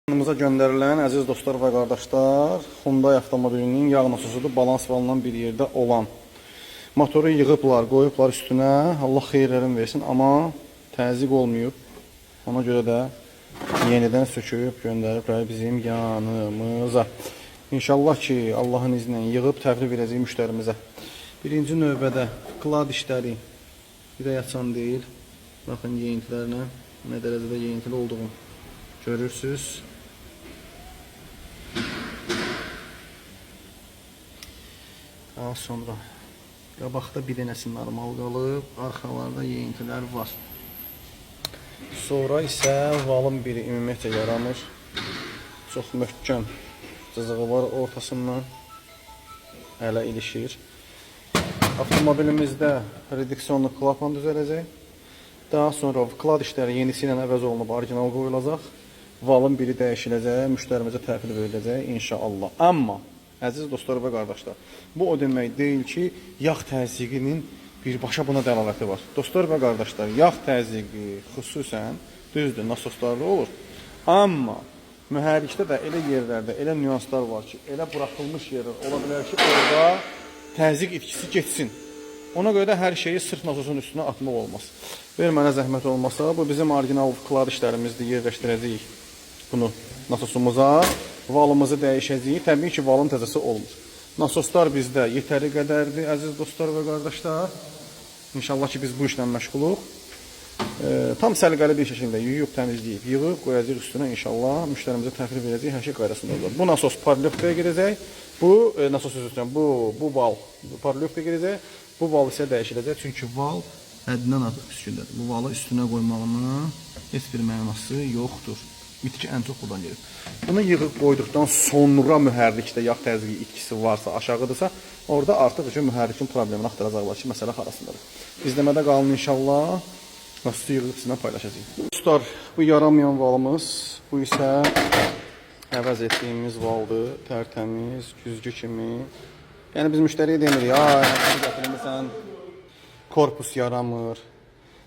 Yanımıza göndərilən əziz dostlar və qardaşlar, Hyundai avtomobilinin yağ nasosudur, balans valınan bir yerdə olan. Motoru yığıblar, qoyublar üstünə. Allah xeyirlərin versin, amma təzyiq olmayıb. Ona görə də yenidən söküb göndəriblər bizim yanımıza. İnşallah ki, Allahın izni ilə yığıb təhvil verəcəyik müştərimizə. Birinci növbədə klad işləri ürək açan deyil. Baxın yeyintilərinə nə dərəcədə yeyintili olduğunu görürsünüz. Daha sonra qabaqda bir dənəsi normal qalıb, arxalarda yeyintilər var. Sonra isə valın biri ümumiyyətcə yaranır. Çox möhkəm cızığı var ortasından ələ ilişir. Avtomobilimizdə reduksiyonlu klapan düzələcək. Daha sonra vklad işləri yenisi ilə əvəz olunub orijinal qoyulacaq. Valın biri dəyişiləcək, müştərimizə təhvil veriləcək inşallah. Amma əziz dostlar və qardaşlar, bu o demək deyil ki, yağ təzyiqinin birbaşa buna dəlaləti var. Dostlar və qardaşlar, yağ təzyiqi xüsusən düzdür, nasoslarda olur. Amma mühərrikdə də elə yerlərdə elə nüanslar var ki, elə buraxılmış yerlər ola bilər ki, orada təzyiq itkisi getsin. Ona görə də hər şeyi sırf nasosun üstünə atmaq olmaz. Ver mənə zəhmət olmasa, bu bizim orijinal klavişlərimizdir, yerləşdirəcəyik bunu nasosumuza. Valımızı dəyişəcəyik. Təbii ki, valın təzəsi olmur. Nasoslar bizdə yetəri qədərdir, əziz dostlar və qardaşlar. İnşallah ki, biz bu işlə məşğuluq. Tam səliqəli bir şəkildə yuyub, təmizləyib, yığıb, qoyacağıq üstünə inşallah. Müştərimizə təhvil verəcəyik, hər şey qaydasında olacaq. Bu nasos parlyovkaya gedəcək. Bu nasos üzr istəyirəm, bu val parlyovkaya gedəcək. Bu val isə dəyişiləcək. Çünki val həddindən artıq püskündədir. Bu valı üstünə qoymağının heç bir mənası yoxdur. İtki ən çox buradan gedir. Bunu yığıb qoyduqdan sonra mühərrikdə yağ təzyiqi itkisi varsa, aşağıdırsa, orada artıq üçün mühərrikin problemini axtaracaqlar ki, məsələ harasındadır. İzləmədə qalın inşallah. Nasosu yığıb sizinlə paylaşacağıq. Dostlar, bu yaranmayan valımız, bu isə əvəz etdiyimiz valdır. Tərtəmiz, güzgü kimi. Yəni biz müştəriyə demirik, ay, gətirmisən, korpus yaramır.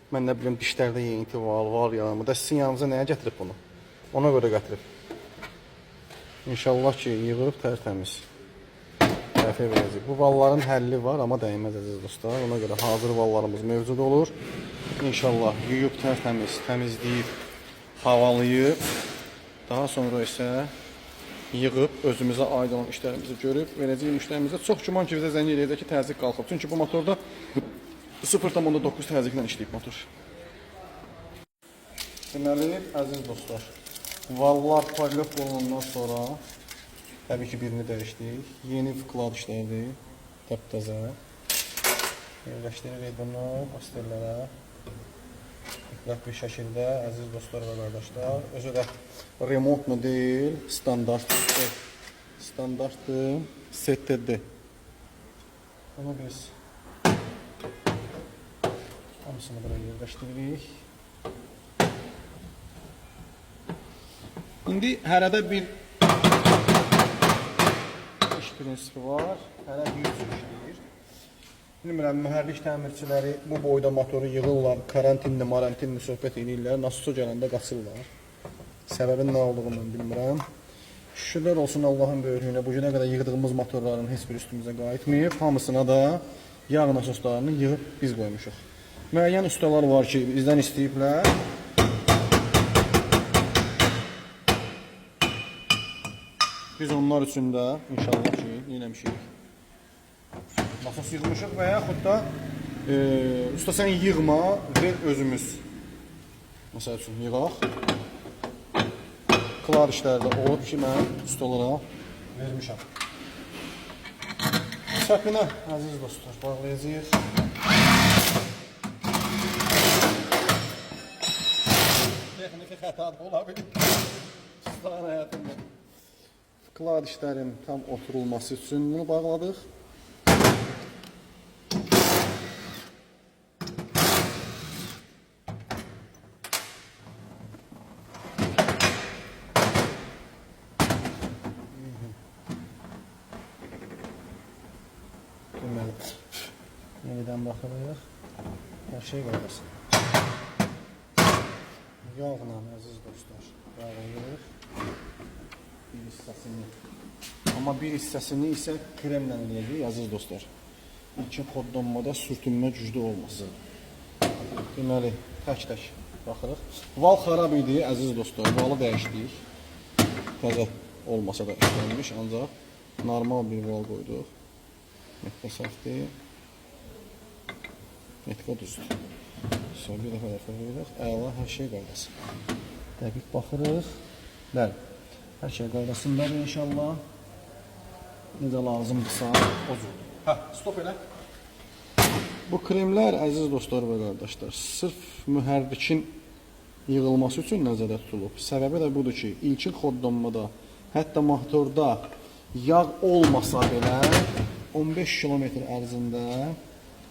Mən nə bilim, dişlərdə yeyinti var, var yaramır. Da sizin yanınıza nəyə gətirib bunu? Ona görə gətirib. İnşallah ki, yığıb tərtəmiz təhvil verəcək. Bu valların həlli var, amma dəyməz əziz dostlar. Ona görə hazır vallarımız mövcud olur. İnşallah yuyub tərtəmiz, təmizləyib, havalayıb, daha sonra isə yığıb özümüzə aid olan işlərimizi görüb verəcəyik müştərimizə. Çox güman ki, bizə zəng eləyəcək ki, təzyiq qalxıb. Çünki bu motorda 0,9 təzyiqlə işləyib motor. Deməli, əziz dostlar, vallar parlyov olunandan sonra təbii ki, birini dəyişdik. Yeni vklad işlərdir, təptəzə. Yerləşdiririk bunu pastellərə. Mütləq bir şəkildə, əziz dostlar və qardaşlar. Özü də remontlu deyil, standart. Standartdır, STD. Bunu biz hamısını buraya yerləşdiririk. İndi hərədə bir iş prinsipi var. Hərə bir cür işləyir. Bilmirəm, mühərrik təmirçiləri bu boyda motoru yığırlar, karantinli, marantinli söhbət edirlər, nasosa gələndə qaçırlar. Səbəbin nə olduğunu mən bilmirəm. Şükürlər olsun Allahın böyüklüyünə, bu günə qədər yığdığımız motorların heç bir üstümüzə qayıtmayıb. Hamısına da yağ nasoslarını yığıb biz qoymuşuq. Müəyyən ustalar var ki, bizdən istəyiblər. Biz onlar üçün də inşallah ki, nə eləmişik? Nasos yığmışıq və yaxud da usta sən yığma, ver özümüz. Məsəl üçün yığaq. Klavişlərdə olub ki, mən ustalara vermişəm. Səpinə, əziz dostlar, bağlayacağıq. Texniki xəta da ola bilir. Ustanın həyatında. Klavişlərin tam oturulması üçün bunu bağladıq. Deməli, yenidən baxırıq. Hər şey qaydasında. Yağla, əziz dostlar, yağlayırıq. hissəsini. Amma bir hissəsini isə kremlə eləyəcəyik, əziz dostlar. İlkin xodlanmada sürtünmə güclü olmasın. Deməli, tək-tək baxırıq. Val xarab idi, əziz dostlar. Valı dəyişdik. Təzə olmasa da işlənmiş, ancaq normal bir val qoyduq. Metka səhvdir. Metka düzdür. Sonra bir dəfə də fırlayırıq. Əla, hər şey qaydası. Dəqiq baxırıq. Bəli. Hər şey qaydasındadır inşallah. Necə lazımdırsa o cürdür. Hə, stop elə. Bu kremlər, əziz dostlar və qardaşlar, sırf mühərrikin yığılması üçün nəzərdə tutulub. Səbəbi də budur ki, ilkin xodlanmada, hətta motorda yağ olmasa belə 15 kilometr ərzində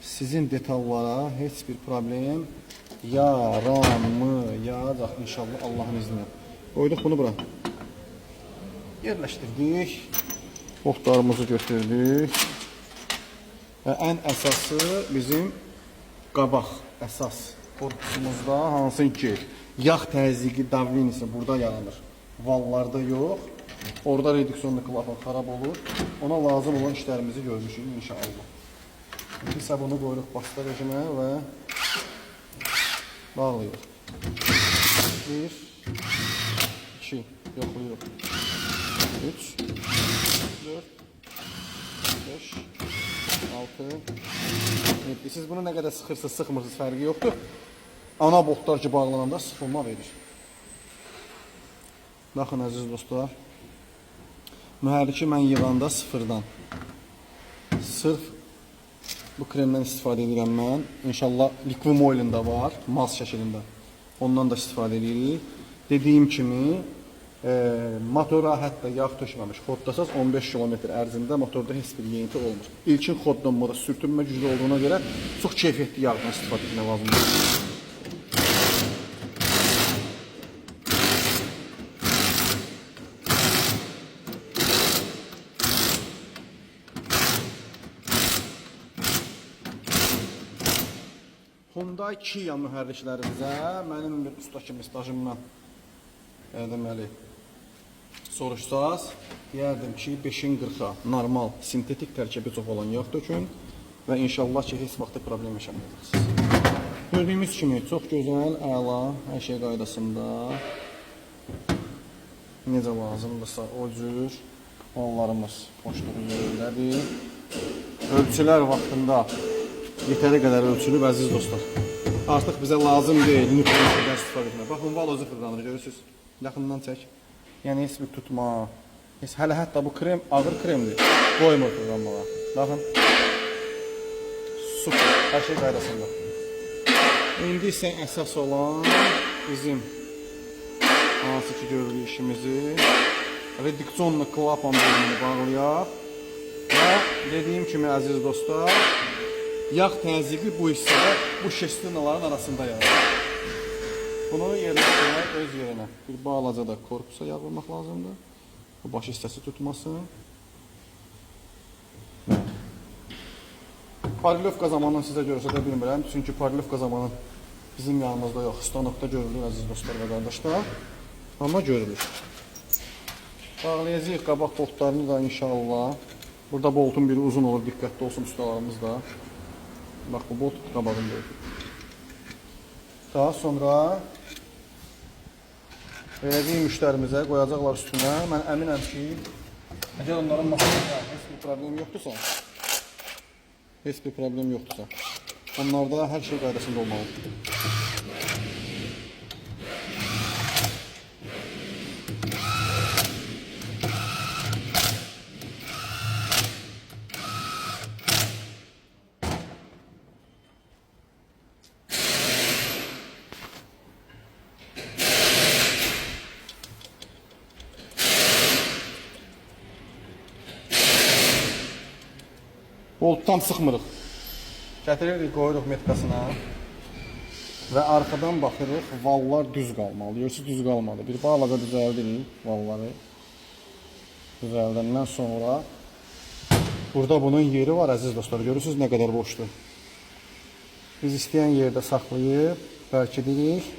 sizin detallara heç bir problem yaranmayacaq inşallah Allahın izni ilə. Qoyduq bunu bura. Yerləşdirdik. Boltlarımızı götürdük. Və ən əsası bizim qabaq əsas korpusumuzda hansı ki yağ təzyiqi davlenisi burada yaranır. Vallarda yox. Orada reduksionlu klapan xarab olur. Ona lazım olan işlərimizi görmüşük inşallah. İndi isə bunu qoyuruq basta rejimə və bağlayırıq. 1, 2, yoxlayırıq. 3, 4, 5, 6, 7. Siz bunu nə qədər sıxırsınız, sıxmırsınız fərqi yoxdur. Ana boltlar ki bağlananda sıxılma verir. Baxın əziz dostlar. Mühərriki mən yığanda sıfırdan. Sırf bu kremdən istifadə edirəm mən. İnşallah Liquid Oil'in də var, maz şəklində. Ondan da istifadə edirik. Dediyim kimi, motora hətta yağ tökməmiş xodlasaz 15 kilometr ərzində motorda heç bir yeyinti olmur. İlkin xodlanmada sürtünmə güclü olduğuna görə çox keyfiyyətli yağdan istifadə etmək lazımdır. Hyundai Kia mühərriklərimizə mənim bir usta kimi stajımdan deməli soruşsaz, deyərdim ki, 5-in 40-a normal sintetik tərkibi çox olan yağ tökün və inşallah ki, heç vaxt problem yaşamayacaqsınız. Gördüyümüz kimi çox gözəl, əla, hər şey qaydasında. Necə lazımdırsa o cür onlarımız boşluğu yerindədir. Ölçülər vaxtında yetəri qədər ölçülüb, əziz dostlar. Artıq bizə lazım deyil nüfuzdan istifadə etmək. Baxın, val özü fırlanır, görürsünüz. Yaxından çək. Yəni heç bir tutma. Heç, hələ hətta bu krem ağır kremdir. Qoymur fırlanmağa. Baxın. Super. Hər şey qaydasında. İndi isə əsas olan bizim hansı ki görürük işimizi reduksionlu klapan bölümünü bağlayaq və dediyim kimi əziz dostlar, yağ təzyiqi bu hissədə bu şestinaların arasında yaranır. Bunu yerləşdirmək öz yerinə. Bir balaca da korpusa yağ vurmaq lazımdır. Bu baş hissəsi tutmasın. Parilovka zamanını sizə göstərə bilmirəm. Çünki parilovka zamanı bizim yanımızda yox, stanokda görülür əziz dostlar və qardaşlar. Amma görülür. Bağlayacağıq qabaq boltlarını da inşallah. Burada boltun biri uzun olur, diqqətli olsun ustalarımız da. Bax bu bolt qabağında olur. Daha sonra verəcəyik müştərimizə, qoyacaqlar üstünə. Mən əminəm ki, əgər onların maşınında heç bir problem yoxdursa, heç bir problem yoxdursa, onlarda hər şey qaydasında olmalıdır. Boltu tam sıxmırıq. Gətiririk, qoyuruq metkasına və arxadan baxırıq, vallar düz qalmalı. Görürsünüz, düz qalmadı. Bir balaca düzəldirik valları. Düzəldəndən sonra burada bunun yeri var, əziz dostlar. Görürsünüz, nə qədər boşdur. Biz istəyən yerdə saxlayıb bərkidirik.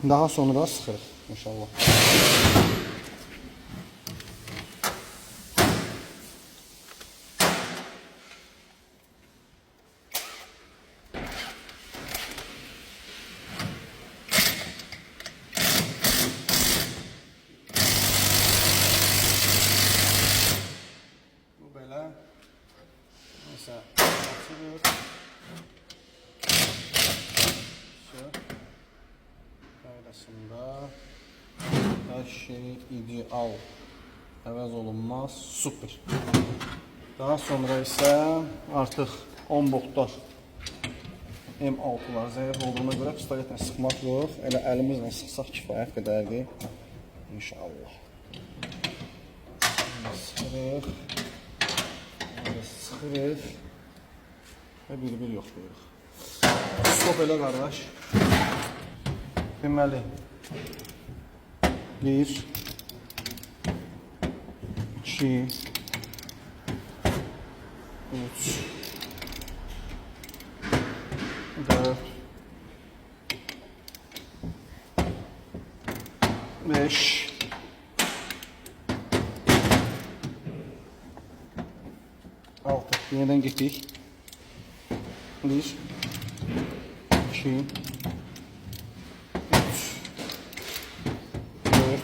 Daha sonra sıxırıq inşallah. Hər şey ideal. Əvəz olunmaz. Super. Daha sonra isə artıq 10 boltlar M6-lar zəif olduğuna görə pistoletlə sıxmaq yox, elə əlimizlə sıxsaq kifayət qədərdir. İnşallah. Sıxırıq. Sıxırıq. Və bir-bir yoxlayırıq. Stop elə qardaş. Deməli 1 2 3 4 5 6. Yeniden getdik. 1 2 3 4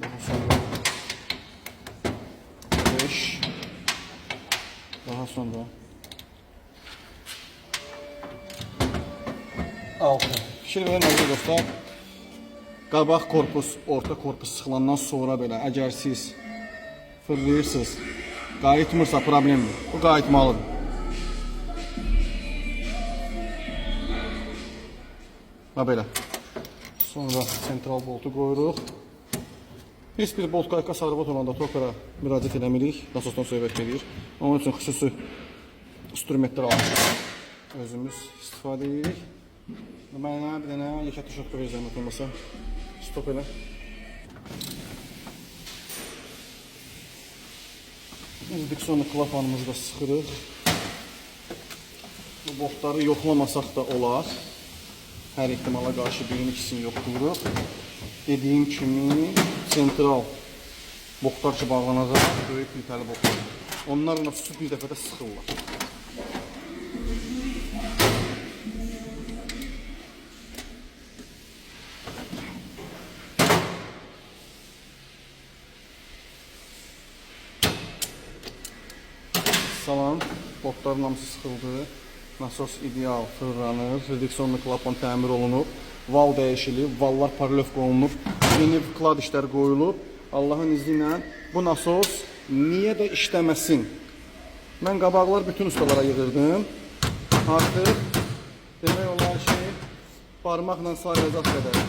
daha sonra 5 daha sonra 6. Fikir verin əziz dostlar. Qabaq korpus, orta korpus sıxılandan sonra belə əgər siz fırlayırsınız, qayıtmırsa problemdir. Bu qayıtmalıdır. Və belə. Sonra sentral boltu qoyuruq. Heç bir bolt qayka sarıbot olanda tokara müraciət eləmirik. Nasosdan söhbət gedir. Onun üçün xüsusi instrumentlər almışıq. Özümüz istifadə edirik. Mənə bir dənə yekə tuşotka ver zəhmət olmasa. Stop elə. Redüksiyonlu klapanımızı da sıxırıq. Bu boltları yoxlamasaq da olar. Hər ehtimala qarşı birini ikisini yoxlayırıq. Dediyim kimi sentral boltlar ki bağlanacaq, böyük plitəli boltlar. Onlarla su bir dəfədə sıxırlar. Salam, boltların hamısı sıxıldı. Nasos ideal fırlanır, redüksiyonlu klapan təmir olunub, val dəyişilib, vallar parlövka olunub, yeni kladişlər qoyulub. Allahın izni ilə bu nasos niyə də işləməsin? Mən qabaqlar bütün ustalara yığırdım. Artıq demək olar ki, barmaqla sayılacaq qədər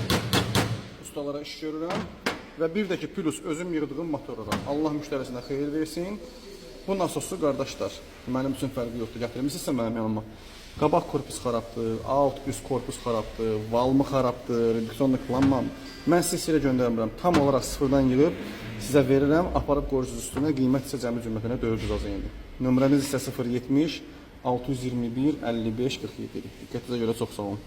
ustalara iş görürəm. Və bir də ki, plus özüm yığdığım motora da. Allah müştərisinə xeyir versin. Bu nasosu qardaşlar, mənim üçün fərqi yoxdur. Gətirmisinizsə mənim yanıma. Qabaq korpus xarabdır, alt üst korpus xarabdır, valmı xarabdır, redüksiyonlu klanmam. Mən sizə elə göndərmirəm. Tam olaraq sıfırdan yığıb sizə verirəm, aparıb qoyursunuz üstünə. Qiymət isə cəmi cümlətinə 400 az indi. Nömrəmiz isə 070 621 55 47. Diqqətinizə görə çox sağ olun.